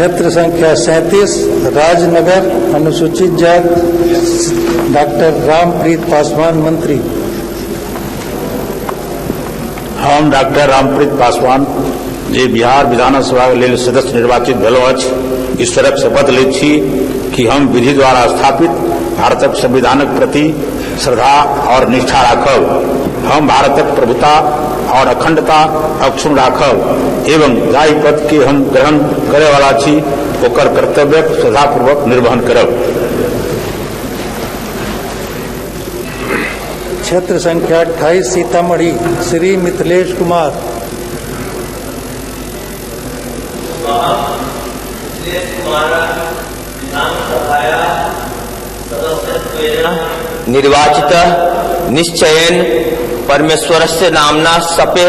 क्षेत्र संख्या 37 राजनगर, अनुसूचित जात, डॉक्टर रामप्रीत पासवान मंत्री। हम डॉक्टर रामप्रीत पासवान जे बिहार विधानसभा लेल सदस्य निर्वाचित भेलहुँ अछि, ईश्वरक शपथ लैत छी कि हम विधि द्वारा स्थापित भारतक संविधानक प्रति श्रद्धा और निष्ठा राखब। हम भारतक प्रभुता और अखंडता अक्षुण्ण राखब एवं जाहि पद के हम ग्रहण करय वाला छी ओकर कर्तव्यक श्रद्धापूर्वक निर्वहन करब। क्षेत्र संख्या 28 सीतामढ़ी, श्री मिथिलेश कुमार। निर्वाचितः निश्चयेन परमेश्वरस्य नाम्ना सपे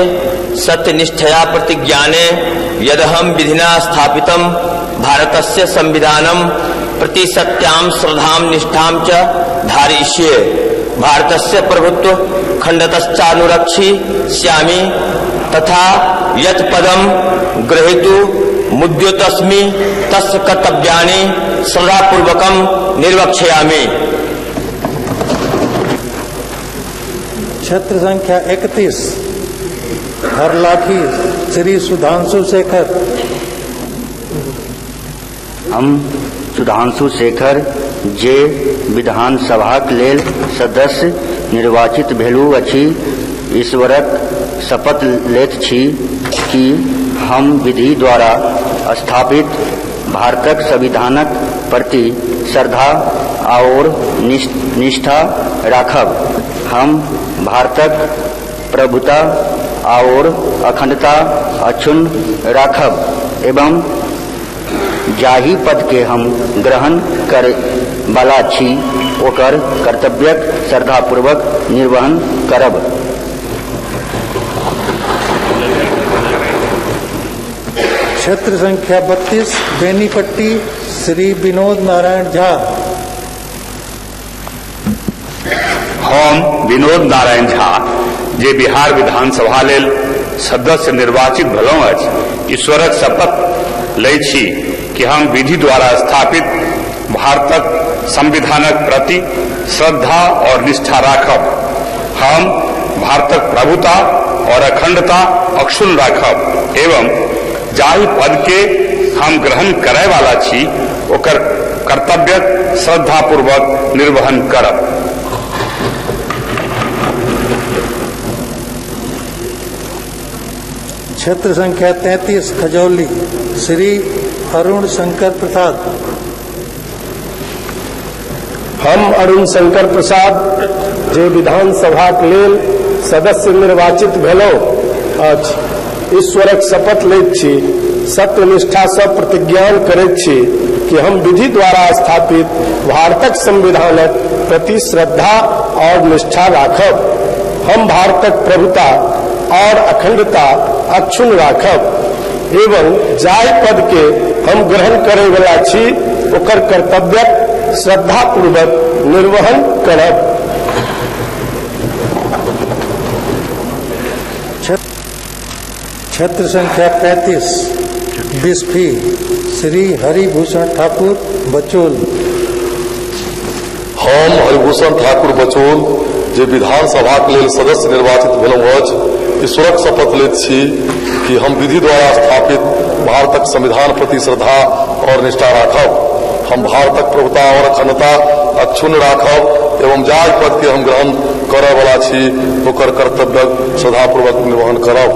सत्यनिष्ठया प्रतिज्ञाने यदहं विधिना स्थापितं भारतस्य संविधानं प्रति सत्यां श्रद्धां निष्ठां च धारयिष्ये। भारतस्य प्रभुत्व खण्डतश्चानुरक्षिष्यामि तथा यत् पदं ग्रहीतु मुद्योतस्मि तस्य कर्तव्यानि श्रद्धापूर्वकं निर्वक्ष्यामि। क्षेत्र संख्या 31 हरलाखी, श्री सुधांशु शेखर। हम सुधांशु शेखर जे विधानसभाक लेल सदस्य निर्वाचित भेलहुँ अछि, ईश्वरक शपथ लैत छी कि हम विधि द्वारा स्थापित भारतक संविधानक प्रति श्रद्धा आओर निष्ठा राखब। हम भारतक प्रभुता आओर अखंडता अक्षुण्ण राखब एवं जाहि पद के हम ग्रहण करय वाला छी ओकर कर्तव्यक श्रद्धापूर्वक निर्वहन करब। क्षेत्र संख्या 32 बेनीपट्टी, श्री विनोद नारायण झा। हम विनोद नारायण झा जे बिहार विधानसभा लेल सदस्य निर्वाचित भेलहुँ अछि, ईश्वरक शपथ लै छी कि हम विधि द्वारा स्थापित भारतक संविधानक प्रति श्रद्धा और निष्ठा राखब। हम भारतक प्रभुता और अखंडता अक्षुण्ण राखब एवं जाहि पद के हम ग्रहण करय वाला छी ओकर कर्तव्यक श्रद्धापूर्वक निर्वहन करब। क्षेत्र संख्या 33 खजौली, श्री अरुण शंकर प्रसाद। हम अरुण शंकर प्रसाद जे विधानसभाक लेल सदस्य निर्वाचित भेलहुँ अछि, ईश्वरक शपथ लैत छी, सत्यनिष्ठासँ प्रतिज्ञान करैत छी कि हम विधि द्वारा स्थापित भारतक संविधानक प्रति श्रद्धा और निष्ठा राखब। हम भारतक प्रभुता और अखंडता अक्षुण्ण राखब एवं जाहि पद के हम ग्रहण करय वाला छी ओकर कर्तव्यक श्रद्धापूर्वक निर्वहन करब। क्षेत्र संख्या 35 बिस्फी, श्री हरिभूषण ठाकुर बचोल। हम हरिभूषण ठाकुर बचोल जे विधानसभाक लेल सदस्य निर्वाचित भेलहुँ अछि, ईश्वरक शपथ लैत छी कि हम विधि द्वारा स्थापित भारतक संविधान प्रति श्रद्धा और निष्ठा राखब। हम भारतक प्रभुता और अखंडता अक्षुण्ण राखब एवं जाहि पद के हम ग्रहण करय वाला छी ओकर कर्तव्यक श्रद्धापूर्वक निर्वहन करब।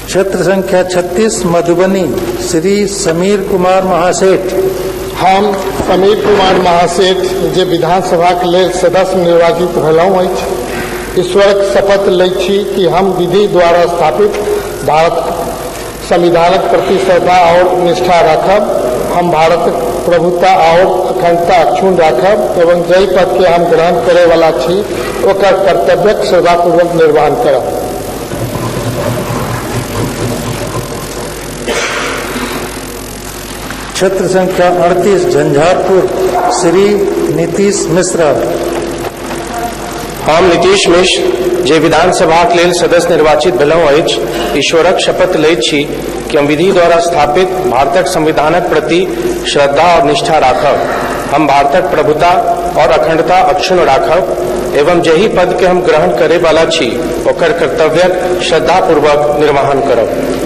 क्षेत्र संख्या 36 मधुबनी, श्री समीर कुमार महासेठ। हम समीर कुमार महासेठ जे विधानसभाक लेल सदस्य निर्वाचित भेलहुँ अछि, ईश्वरक शपथ लैत छी कि हम विधि द्वारा स्थापित भारत संविधानक प्रति श्रद्धा और निष्ठा राखब। हम भारतक प्रभुता और अखंडता अक्षुण्ण राखब एवं जाहि पद के हम ग्रहण करय वाला छी ओकर कर्तव्यक श्रद्धापूर्वक निर्वहन करब। क्षेत्र संख्या 38 झंझारपुर, श्री नीतीश मिश्रा। हम नीतीश मिश्र, जे विधानसभाक लेल सदस्य निर्वाचित भेलहुँ अछि, ईश्वरक शपथ लैत छी कि हम विधि द्वारा स्थापित भारतक संविधानक प्रति श्रद्धा और निष्ठा राखब। हम भारतक प्रभुता और अखंडता अक्षुण्ण राखब एवं जाहि पद के हम ग्रहण करे वाला छी, ओकर कर्तव्यक श्रद्धापूर्वक निर्वहन करब।